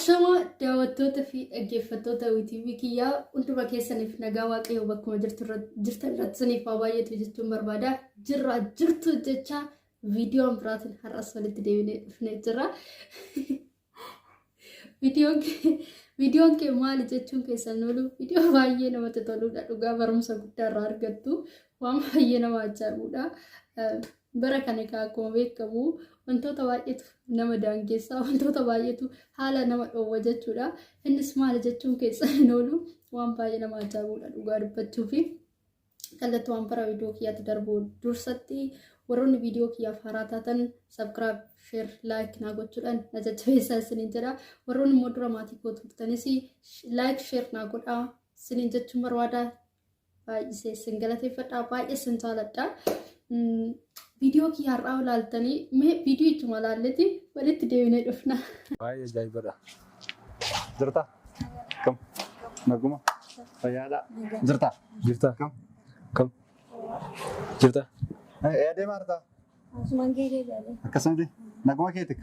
Ashama daawwattoota fi dhaggeeffattoota WTV kiyyaa hunduma keessaniif nagaa waaqayyoo bakkuma jirtan irratti isiniif haa baay'atu jechuun barbaada. Jirra jirtu jecha viidiyoon biraatiin har'as walitti deebinee dhufnee jirra. Viidiyoon kee maali jechuun keessan oolu viidiyoo baay'ee namatti toludha. Dhugaa barumsa guddaa irraa argattu waan baay'ee nama ajaa'ibudha. Bara kana egaa akkuma beekamu wantoota baay'eetu nama daangeessa, wantoota baay'eetu haala nama dhoowwa jechuudha. Innis maali jechuun keessan hin oolu waan baay'ee nama ajaa'ibudha dhugaa dubbachuufi. Kallattumaan bara viidiyoo kiyyaatti darbu dursatti warroonni viidiyoo kiyyaaf haaraa taatan subscribe, share, like naa gochuudhaan na jajjabeessaa isiniin jedha. Warroonni immoo dura maatii koo turtanis like, share naa godhaa isiniin jechuun barbaada. Baay'isee isin galateeffadha. Baay'ee isin jaaladha. Viidiyoo kiyya har'aa ilaaltanii mee viidiyochuma ilaalleti walitti deebinee dhufna. Baay'ee ajaa'ibadha. Jirta? Kam? Naguma? Fayyaadha? Jirta? Jirta? Kam? Kam? Jirta? Ee deemaa jirta? Asumaan geejee jaalee. Akkasumti? Naguma keeti?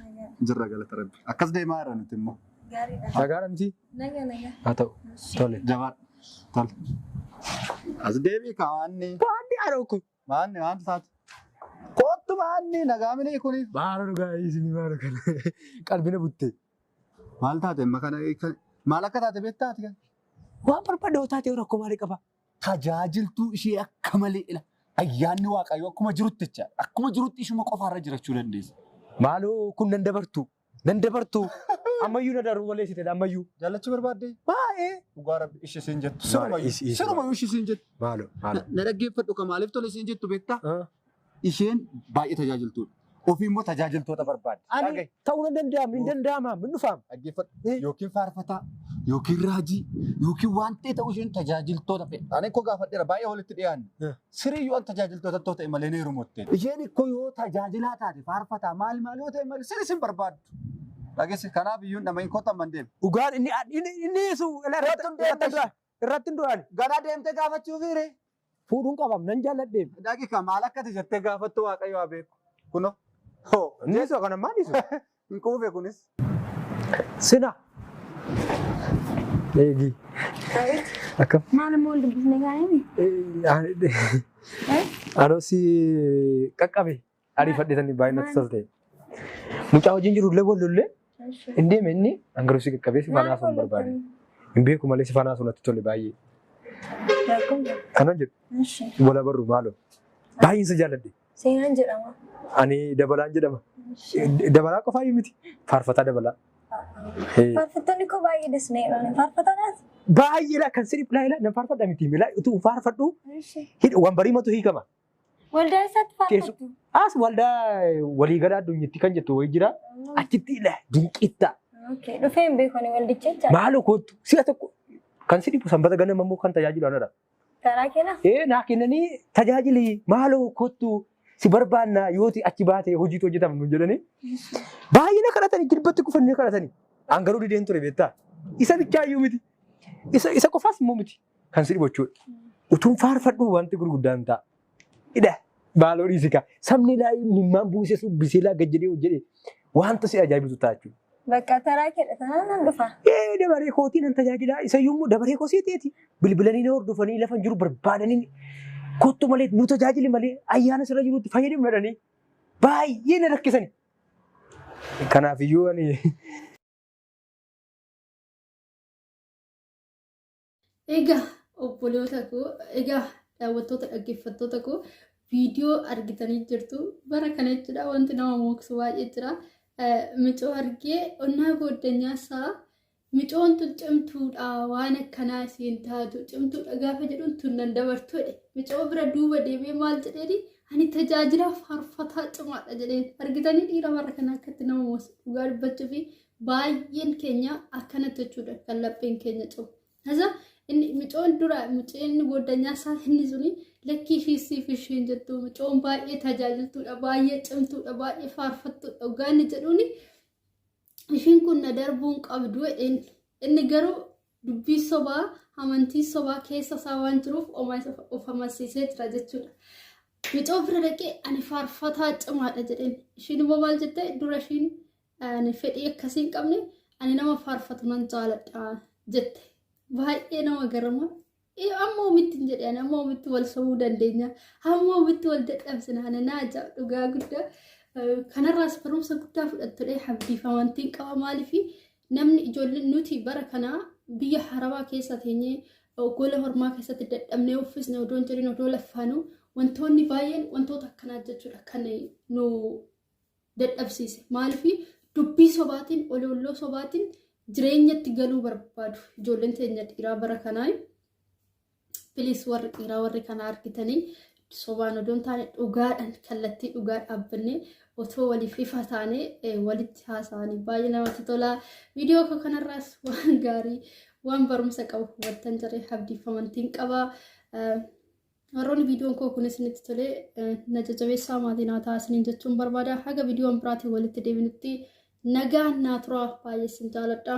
Jirra galata Rabbi. Akkas deemaa jirra nuti immoo. Gaariidha. Nagaadha miti? Naga naga. Haa ta'u. Tole. Jabaadha. Tole. As deebii kaa waanni. Waanni haadha kun. Maanni waan taate. Kottu maanni nagaa minii kuni. Maalo dhugaa isin maalo kana. Qalbina butte. Maal taate amma kana maal akka taate beektaa ati kan? Waan barbaadde yoo taate rakkoo maalii qaba? Tajaajiltuu ishee akka malee ila ayyaanni waaqayyoo akkuma jirutti jecha akkuma jirutti ishuma qofaarra jirachuu dandeessa. Maaloo kun nan dabartu. Nan dabartu. Ammayyuu na darbu malee sitedha ammayyuu. Jaallachuu barbaadde? Baay'ee. Dhugaa rabbi ishee siin jettu. Maal, Sirumayyuu sirumayyuu ishee siin jettu. Maaloo maaloo. Na dhaggeeffadhu ka maaliif tole siin jettu beektaa? Isheen baay'ee tajaajiltuudha. Ofii immoo tajaajiltoota barbaaddi. Ani Dhaga'i. ta'uu nan danda'am hin danda'ama hin dhufaam. Dhaggeeffadhu. Yookiin faarfataa, yookiin raajii, yookiin waan ta'e ta'uu isheen tajaajiltoota fedha. Ani ikkoo gaafadheera baay'ee walitti dhiyaanne. Siriyyuu an tajaajiltoota ta'e malee ni heerumotte. Isheen ikkoo yoo tajaajilaa taate faarfataa maal maal yoo ta'e malee sirri sin barbaaddu. Dhageesse kanaaf iyyuu nama hin kottan man deema. Dhugaan inni inni inni su Kottu hin deemne. Irratti hin du'an. Ganaa deemtee gaafachuu fiire. Fuudhuun qabam nan jaalladheem. Dhaqi ka maal akka ati jettee gaafattu Waaqayyo haa beeku. Kunoo. Hoo. Inni isa kana maal isu? Hin quufe kunis. Sina. Eegi. Akkam. Maal immoo wal dubbisne kaanemi? Anoo si qaqqabe ariifadhe baay'ee natti tolte. Mucaa wajjin jiru illee wal lollee hin deeme inni an garuu si qaqqabee si faana haasa'uun barbaade. Hin beeku malee si faana haasa'uun natti tole baay'ee. Kanan jedhu wal abarru maaloo. Baay'een si jaalladhe. Seenaan jedhama. Ani Dabalaan jedhama. Dabalaa qofaa iyyuu miti. Faarfataa Dabalaa. Faarfattoonni koo baay'ee dasnee faarfatanaas. Baay'ee laa kan sirrii laa ilaa nan faarfadha miti. Laa utuu faarfadhu wanbarii matu hiikama. Waldaa eessaatti faarfattu? As waldaa waliigalaa addunyaatti kan jettu wayii jira. Achitti ila dinqitta. Okay, dhufee hin beeku ani waldicha jecha. Maaloo kootu si'a tokko kan si dhibu sanbata ganama immoo kan tajaajilu anadha. Karaa kenna? Ee naa kennanii tajaajili maaloo kottu si barbaanna yooti achi baate hojiitu hojjetama nuun jedhanii. Baay'ee na kadhatanii jilbatti kufanii na kadhatanii. An garuu dideen ture beektaa. Isa bichaayyuu miti. Isa isa qofaas immoo miti. Kan si dhibu jechuudha. Utuun faarfadhu wanti gurguddaan ta'a. Hidha maaloo dhiisi kaa. Sabni laa mimmaan buusee subbisee laa gad jedhee hojjedhe wanta si ajaa'ibutu ta'a jechuudha. Bakka taraa keedha tanaan nan dhufa. Ee dabaree kootii nan tajaajilaa isa yommuu dabaree koo seeteeti. Bilbilanii na hordofanii lafa hin jiru barbaadanii kottu malee nu tajaajili malee ayyaana sirra jirutti fayyadamna jedhanii baay'ee na rakkisani. Kanaafiyyuu ani Egaa obboloota koo, egaa daawwattoota dhaggeeffattoota koo viidiyoo argitanii jirtu. Bara kana jechuudha wanti nama mooksu baay'ee jira. Micoo argee onnaa gooddanyaa isaa micoon tun cimtuudha waan akkanaa isiin taatu cimtuudha gaafa jedhuun tun nan dabartu jedhe. Micoo bira duuba deemee maal jedheeni ani tajaajilaa faarfataa cimaadha jedheen. Argitanii dhiira bara kana akkatti nama mooksu dhugaa dubbachuu fi baay'een keenya akkanatti jechuudha kan lapheen keenya cabu. Kaza inni micoon dura muceen goddanyaa isaa inni suni lakkii ishii siif ishiin jettu micoon baay'ee tajaajiltuudha baay'ee cimtuudha baay'ee faarfattuudha dhugaa inni jedhuuni ishiin kun na darbuun qabdu jedheen inni garuu dubbii sobaa amantii sobaa keessa isaa waan jiruuf of amansiisee jira jechuudha. Micoo bira dhaqee ani faarfataa cimaadha jedheen ishiin immoo maal jette dura ishiin ani fedhii akkasii hin qabne Ani nama faarfatu nan jaaladha jette. Baay'ee nama garama. Amma omitti hin jedhe ani amma omitti wal sobuu dandeenya. Amma omitti wal dadhabsina ani na ajaa'ib dhugaa guddaa. Kanarraas barumsa guddaa fudhattudhee abdiif amantiin qaba maaliif namni ijoolleen nuti bara kanaa biyya harabaa keessa teenyee gola hormaa keessatti dadhabnee uffisne odoo hin jedhin odoo laffaanu wantoonni baay'een wantoota akkanaa jechuudha kan nu dadhabsiise. Maaliif dubbii sobaatiin oloolloo sobaatiin jireenyatti galuu barbaadu ijoolleen teenya dhiiraa bara kanaa. Please warri dhiiraa warri kana argitanii sobaan odoo hin taane dhugaadhaan kallattii dhugaa dhaabbannee otoo waliif ifa taane walitti haasa'anii baay'ee namatti tola. Viidiyoo koo kanarraas waan gaarii waan barumsa qabu hubattan jedhee abdiif amantiin qaba. Warroonni viidiyoon koo kun isinitti tolee na jajjabeessaa maatii naa ta'a isiniin jechuun barbaada. Haga viidiyoon biraatiin walitti deebinutti nagaan naa turaa baay'ee isin jaaladha.